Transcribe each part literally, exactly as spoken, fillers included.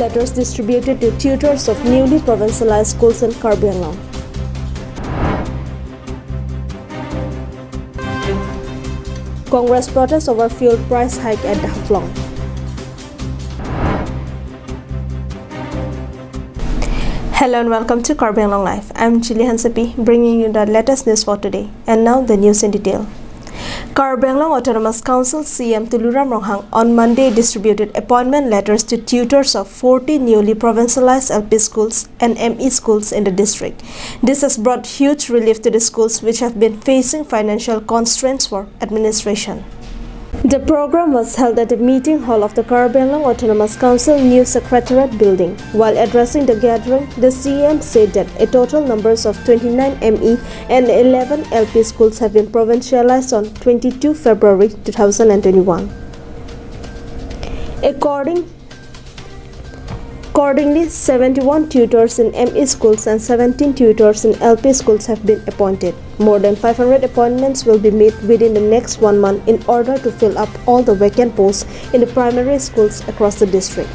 Letters distributed to tutors of newly provincialized schools in Karbi Anglong. Congress protests over fuel price hike at Haflong. Hello and welcome to Karbi Anglong Live. I'm Chili Hansepi, bringing you the latest news for today. And now the news in detail. Karbi Anglong Autonomous Council C M Tuliram Ronghang on Monday distributed appointment letters to tutors of forty newly provincialized L P schools and M E schools in the district. This has brought huge relief to the schools which have been facing financial constraints for administration. The program was held at the meeting hall of the Karbi Anglong Autonomous Council New Secretariat Building. While addressing the gathering, the C M said that a total numbers of twenty-nine M E and eleven L P schools have been provincialized on twenty-two February two thousand and twenty-one. According Accordingly, seventy-one tutors in M E schools and seventeen tutors in L P schools have been appointed. More than five hundred appointments will be made within the next one month in order to fill up all the vacant posts in the primary schools across the district.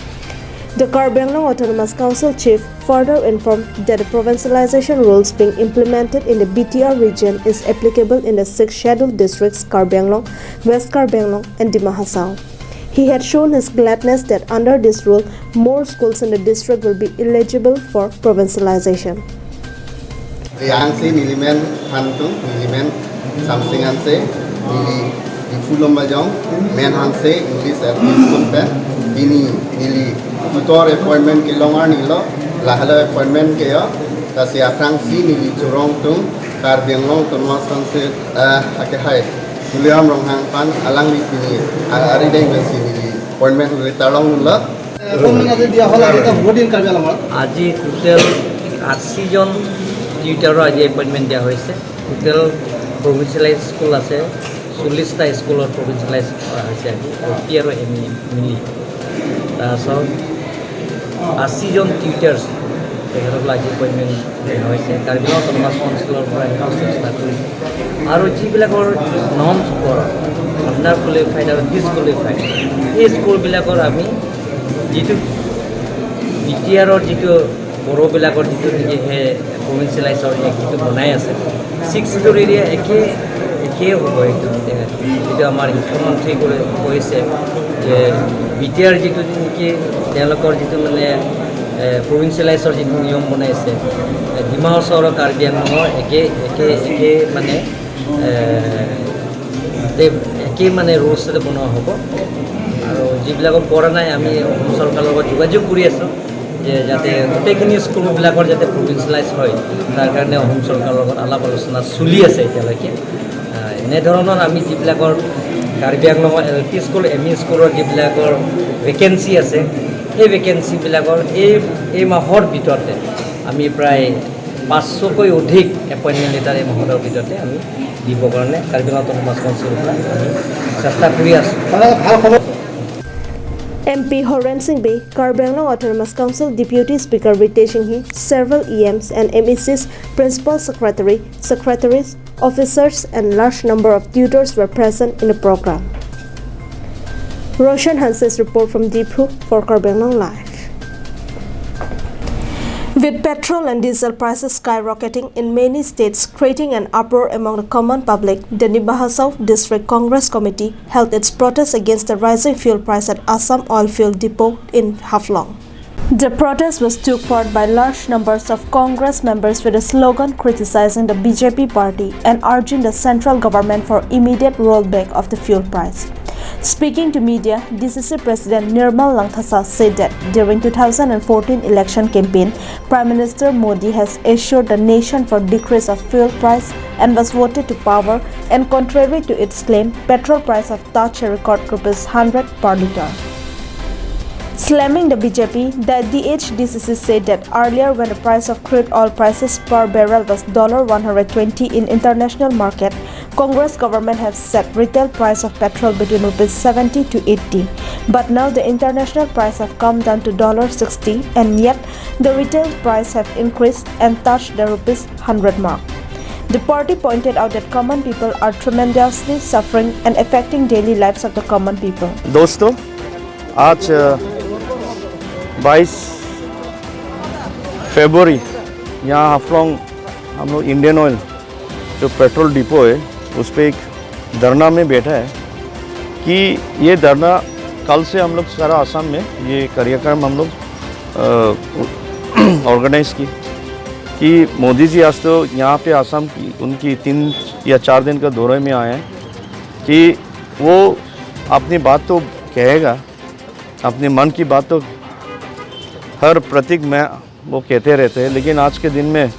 The Karbi Anglong Autonomous Council chief further informed that the provincialization rules being implemented in the B T R region is applicable in the six scheduled districts, Karbi Anglong, West Karbi Anglong and Dima Hasao. He had shown his gladness that under this rule, more schools in the district will be eligible for provincialization. Yang si neli men phan tung, neli men Samsing Hanse, neli Diphu Lumbajong, men Hanse English L P School pen, pini neli tutor appointment kelong arni lo, lahelo appointment ke yo, lasi aphrangsi neli chorong tung, Karbi Anglong Autonomous Council, eh, akehai Tuliram Ronghang aphan alangli pini, ah, arideng pensi neli appointment letter long lo. কোন দিনা দিয়া হ'ল? আজি এটা বহুত দিন কাৰ্বি আংলঙত। আজি টোটেল আশী জন টিউটাৰৰ আজি এপইণ্টমেণ্ট দিয়া হৈছে। টোটেল প্ৰভিন্সিয়েলাইজ স্কুল আছে, চল্লিছটা স্কুলৰ প্ৰভিন্সিয়েলাইজ কৰা হৈছে আজি, অ' পি আৰু এম ই মিলি। তাৰপাছত আশী জন টিউটাৰ্ছ তেখেতসকলক আজি এপইণ্টমেণ্ট দিয়া হৈছে। কাৰ্বি আংলং অট'নমাছ কাউন্সিলৰ পৰা আমি চেষ্টা কৰিছোঁ। আৰু যিবিলাকৰ নন ছুপাৰ, আণ্ডাৰ কোৱালিফাইড আৰু ডিছকোৱালিফাইড, এই স্কুলবিলাকৰ আমি যিটো বি টি আৰৰ যিটো বড়োবিলাকৰ যিটো নেকি সেই প্ৰভিন্সিয়েলাইজৰ এক্ট যিটো বনাই আছে, ছিক্স ছিডুলৰ এৰিয়া একে, একেই হ'ব এইটো। যিটো আমাৰ শিক্ষামন্ত্ৰী কৈ-, কৈছে যে বি টি আৰ যিটো নেকি তেওঁলোকৰ যিটো মানে, এ, প্ৰভিন্সিয়েলাইজৰ যিটো নিয়ম বনাইছে, এ, ডিমা হাছাও আৰু কাৰ্বি আংলঙৰ একে, একে, একে মানে, এ, তে-, একেই মানে ৰুলছ এটা বনোৱা হ'ব। আৰু যিবিলাকৰ কৰা নাই, আমি অসম চৰকাৰৰ লগত যোগাযোগ কৰি আছোঁ যে যাতে গোটেইখিনি স্কুলবিলাকৰ যাতে প্ৰভিন্সিয়েলাইজ হয়, তাৰ কাৰণে অসম চৰকাৰৰ লগত আলাপ আলোচনা চলি আছে এতিয়ালৈকে। আহ, এনেধৰণৰ আমি যিবিলাকৰ কাৰ্বি আংলঙৰ L P school, M E স্কুলৰ যিবিলাকৰ ভেকেঞ্চি আছে, সেই ভেকেঞ্চিবিলাকৰ এই, এই মাহৰ ভিতৰতে আমি প্ৰায় পাঁচশকৈ অধিক এপইণ্টমেণ্ট লেটাৰ এই মাহৰ ভিতৰতে আমি দিবৰ কাৰণে কাৰ্বি আংলং অট'নমাছ কাউন্সিলৰ পৰা আমি চেষ্টা কৰি আছোঁ। M P Horen Sing Bey, Karbi Anglong Autonomous Council Deputy Speaker Ritesh Enghi, several E Ms and M A Cs, Principal Secretary, Secretaries, officers and large number of tutors were present in the program. Roshan Hanse's report from Diphu for Karbi Anglong Live. With petrol and diesel prices skyrocketing in many states, creating an uproar among the common public, the Dima Hasao District Congress Committee held its protest against the rising fuel price at Assam Oilfield Depot in Haflong. The protest was took part by large numbers of Congress members with a slogan criticizing the B J P party and urging the central government for immediate rollback of the fuel price. Speaking to media, D C C President Nirmal Langthasa said that during two thousand and fourteen election campaign, Prime Minister Modi has assured the nation for decrease of fuel price and was voted to power, and contrary to its claim, petrol price have touched a record rupees hundred per litre. Slamming the B J P, the D H D C C said that earlier, when the price of crude oil prices per barrel was dollar one hundred twenty in international market, Congress government have set retail price of petrol between rupees seventy to eighty. But now the international price have come down to dollar sixty, and yet the retail price have increased and touched the rupees hundred mark. The party pointed out that common people are tremendously suffering and affecting daily lives of the common people. दोस्तों, आज, अ, बाईस फरवरी यहाँ हाफलोंग हम लोग Indian oil जो petrol depot है, उस पे एक धरना में बैठा है कि ये धरना कल से हम लोग सारा आसाम में ये कार्यक्रम हम लोग ऑर्गेनाइज की कि मोदी जी आज तो यहाँ पे आसाम की उनकी तीन या चार दिन का दौरे में आए हैं कि वो अपनी बात तो कहेगा, अपने मन की बात तो हर प्रतीक में वो कहते रहते हैं, लेकिन आज के दिन में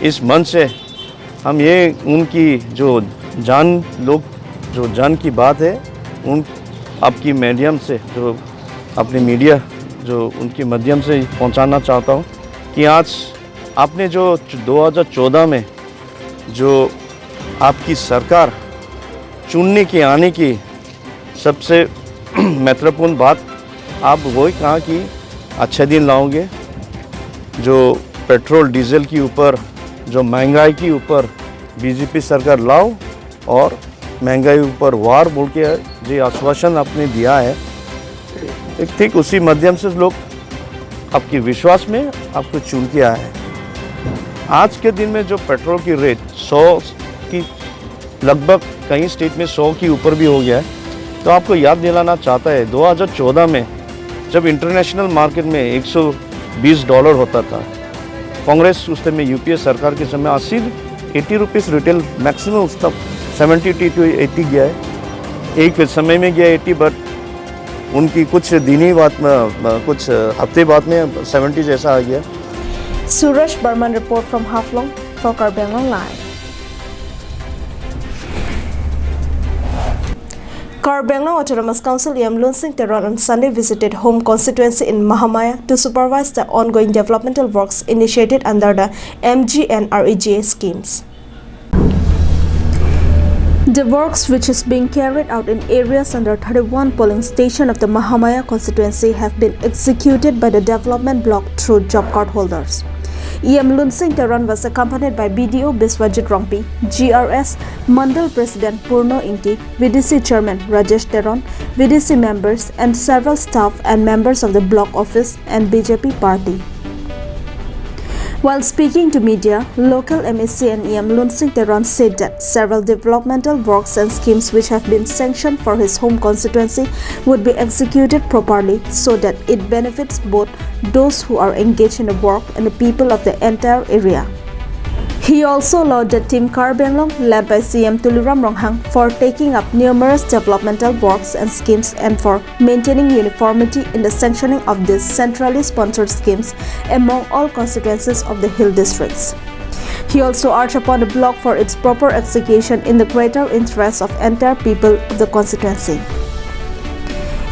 इस मंच से हम ये उनकी जो जान लोग जो जान की बात है, उन आपकी मीडियम से जो अपने मीडिया जो उनके माध्यम से पहुंचाना चाहता हूँ कि आज आपने जो दो हज़ार चौदह में जो आपकी सरकार चुनने के आने की सबसे महत्वपूर्ण बात आप वही कहा कि अच्छे दिन लाओगे, जो पेट्रोल डीजल के ऊपर जो महंगाई के ऊपर बीजेपी सरकार लाओ और महंगाई ऊपर वार बोल के जो आश्वासन आपने दिया है, ठीक उसी माध्यम से लोग आपके विश्वास में आपको चुन के आए हैं। आज के दिन में जो पेट्रोल की रेट सौ की लगभग कई स्टेट में सौ के ऊपर भी हो गया है। तो आपको याद दिलाना चाहता है, दो हज़ार चौदह में जब इंटरनेशनल मार्केट में एक सौ बीस डॉलर होता था, कांग्रेस उस टाइम में यूपीए सरकार के समय अस्सी, एटी रुपीस रिटेल मैक्सिमम उस तक सेवेंटी टू एटी गया है। एक समय में गया एटी, बट उनकी कुछ दिन ही बाद में, कुछ हफ्ते बाद में सेवेंटी जैसा आ गया। Suresh Barman report from Haflong for Karbi Anglong Live. Karbi Anglong Autonomous Council E M Lunsing Teron on Sunday visited home constituency in Mahamaya to supervise the ongoing developmental works initiated under the M G N R E G A schemes. The works, which is being carried out in areas under thirty-one polling station of the Mahamaya constituency, have been executed by the development block through job card holders. E M Lunsing Teron was accompanied by B D O Biswajit Rongpi, G R S Mandal President Purno Ingti, V D C Chairman Rajesh Teron, V D C members and several staff and members of the block office and B J P party. While speaking to media, local M A C and E M Lunsing Teron said that several developmental works and schemes which have been sanctioned for his home constituency would be executed properly so that it benefits both those who are engaged in the work and the people of the entire area. He also lauded Team Karbi Anglong, led by C M Tuliram Ronghang, for taking up numerous developmental works and schemes and for maintaining uniformity in the sanctioning of these centrally sponsored schemes among all constituencies of the hill districts. He also urged upon the block for its proper execution in the greater interest of entire people of the constituency.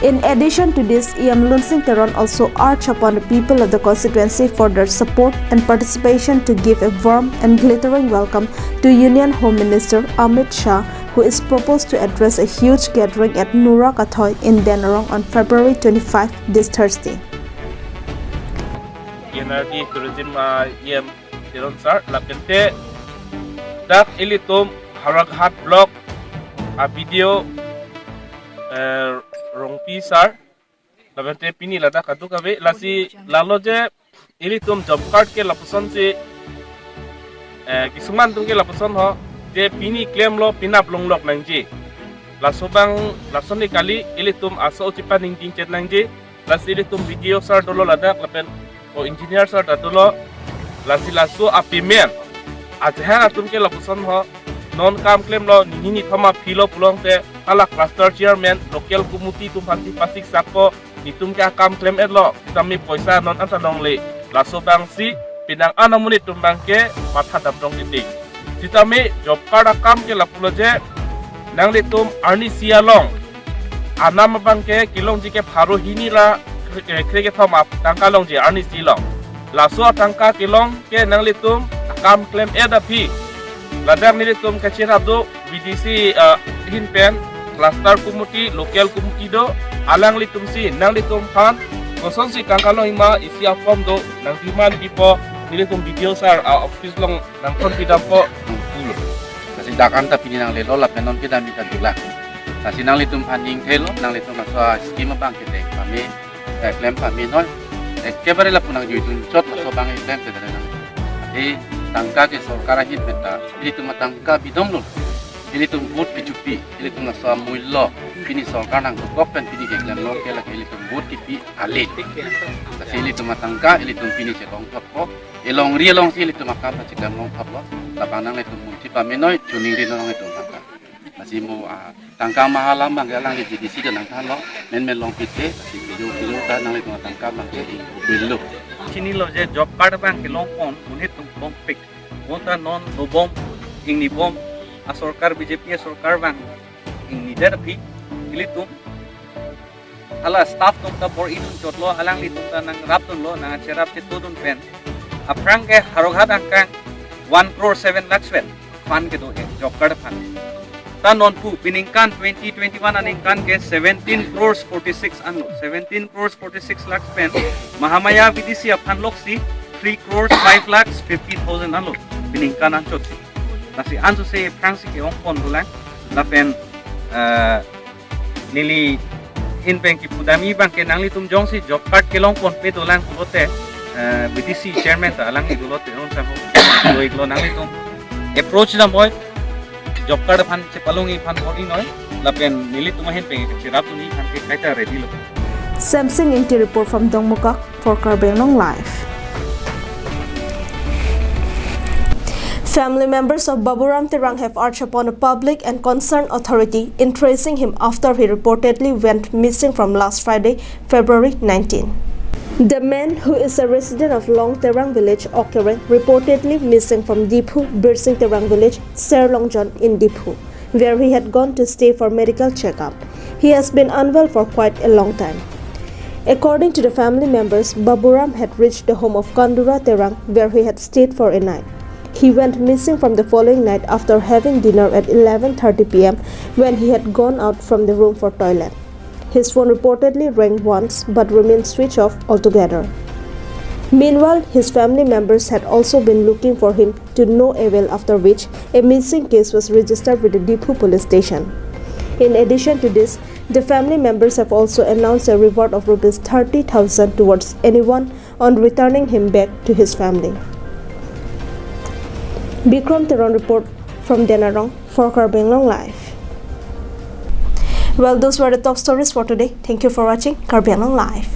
In addition to this, E M Lunsing Teron also urged upon the people of the constituency for their support and participation to give a warm and glittering welcome to Union Home Minister Amit Shah, who is proposed to address a huge gathering at Nura Kathoi in Denarong on February twenty-five, this Thursday. N R D Tourism, uh, E M Teron sir, lapente dak ilitum Howraghat block a B D O, eh, Rongpi sir, lapente pini ladak kadokave, lasi lalo je ilitum job card ke lapuson si, eh, kisuman atum ke lapuson ho, je pini klemlo penap longlok nangji. Laso abang, lason ni kali ilitum aso chipaningding chet nangji. Lasi ilitum B D O sir dolo ladak lapen o engineer sir ta dolo. Lasi laso apimen ajahak atum ke lapuson ho, non kam klemlo, nini nithom aphilo pulote hala cluster chairman, local committee atum aphansi pasik sako, netum ke akam klem-etlo, sitame poisa non anta longle. Laso abangsi penang an amonit atum abangke matha damdong titik. Sitame job card akam ke lapulo je, nanglitum arnisi along anam abangke kelongji ke pharo hini ra kre-, krekethom atangka longji arnisi along. Laso atangka kelong ke nanglitum akam klem-et aphi, ladak nelitum kachirap do V D C, ah, ahin pen, cluster committee, local committee do, alanglitumsi nanglitum aphan kosonsi tangka longji ma isi a-form do nang demand pipo, nelitum B D O sir a-office along nangthon pidampo. Pulo. Lasi dak anta pini nanglelo lapen non kedam ta dula. Lasi nanglitum aphan ningthelo, nanglitum laso a-scheme abangke deng pame, eh, klem pame noi. Ekebare lapu nangjuidun chot laso abang item te dare nang. Athe tangka ke sorkar ahin penta, ilitum atangka bidong lo. Ilitum vote pichupi, ilitum laso amullo pini sorkar nangdokok pen pini keklem lo ke lake ilitum vote kipi ale. Lasi ilitum atangka, ilitum pini chelong thappo. Elongri alongsi ilitum akam ta cheklem long thaplo. Labang nanglitum munthi pamenoi, choningri nang itum tangka. Lasi mo, ah, tangka mahalam abang ke alangli G D C ke nangthanlo, menmen longpite, lasi kejok kejok ta nanglitum atangka abang ke bello. Chinilo je job card abang kelongpon, monit atum bongpik. Bonta non dobom, ingnibom, asorkar B J P asorkar abang ingnidet aphi, ilitum hala staff atum ta bor-idun chotlo, alanglitum ta nangrapdunlo, nangcherap chetodun pen. Aphrang ke Howraghat angkang one crore seven lakhs pen fund kedo-e, job card fund. Ta nonpu, peningkan twenty twenty-one aningkan ke seventeen crores forty-six anlo, seventeen crores forty-six lakhs pen Mahamaya V D C a-fund loksi three crores five lakhs fifty thousand anlo, peningkan anchot. Lasi ansose aphrangsi ke-ongpon dolang, lapen, eh, neli ahin pen kipudam abang ke nanglitum jongsi job card kelongponpe dolang pulote, eh, V D C chairman ta alangli pulote Teron sangho, lo iklo nanglitum approach damnoi, job card aphan chepalongji aphan bor-inoi, lapen nelitum ahin pen cherapdunji aphan ke kaita ready lo. Samsing Ingti report from Dongmukak for Karbi Anglong Live. Family members of Baburam Terang have urged upon the public and concerned authority in tracing him after he reportedly went missing from last Friday, February nineteen. The man, who is a resident of Long Terang village, Okereng, reportedly missing from Diphu, Birsing Terang village, Serlongjon in Diphu, where he had gone to stay for medical checkup. He has been unwell for quite a long time. According to the family members, Baburam had reached the home of Kandura Terang, where he had stayed for a night. He went missing from the following night after having dinner at eleven thirty P M, when he had gone out from the room for toilet. His phone reportedly rang once but remained switched off altogether. Meanwhile, his family members had also been looking for him to no avail, after which a missing case was registered with the Diphu police station. In addition to this, the family members have also announced a reward of rupees thirty thousand towards anyone on returning him back to his family. Bikram Teron report from Denarong for Karbi Anglong Live. Well, those were the top stories for today. Thank you for watching Karbi Anglong Live.